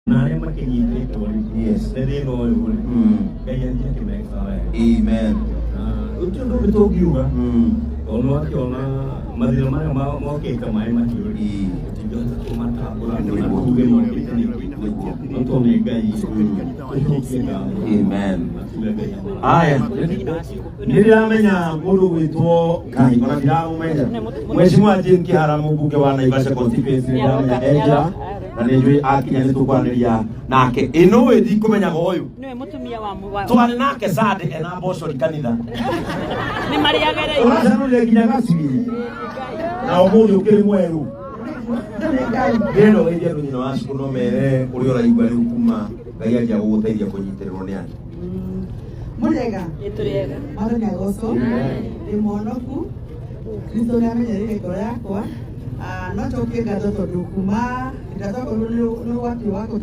Na arĩa makĩnyitĩtwo rĩ, nĩ thĩna ũyũ rĩ, Ngai anjie akĩmeka wega. Amen. Na gũtirĩ ũndũ ũngĩ tũngiuga, tondũ nĩwakĩona mathĩna marĩa mokĩte maĩ mahiũ rĩ, tũtingĩhota kũmatambũra na tuge mokĩte nĩkĩ. No tondũ nĩ Ngai, tũcokie ngatho. Amen. Na tuge Ngai amarathime. Aya, nĩ ndĩramenya mũndũ gwĩtwo Ngai, ona ndiramũmenya, Mheshimiwa Jane Kihara, mũmbunge wa Naivasha constituency. Nĩ ndĩramenya e njĩra na nĩ njũĩ akinya nĩ tũkwanĩria nake. Ĩno ĩ ndikũmenyaga ũyũ. Nĩwe mũtumia wa Twarĩ nake Sunday ena mbocori kanitha. Nĩ marĩagereire. Ũracanũrire nginya gacui na ũmũthĩ ũkĩrĩ mwerũ. Ndĩrenda ũgeithie andũ nyina wa cukuru, no mere ũrĩa ũraigua rĩu kuma Ngai anjia gũgũteithia kũnyitĩrĩrwo nĩ andũ. Mũrĩega? Ĩ, tũrĩega. Mwathani agocwo. Ndĩ mũhonoku, Kristo nĩ amenyereire ngoro yakwa. Ah, no njokie ngatho tondũ kuma rĩrĩa twakorirwo nĩ ũgwati wa gũtwarwo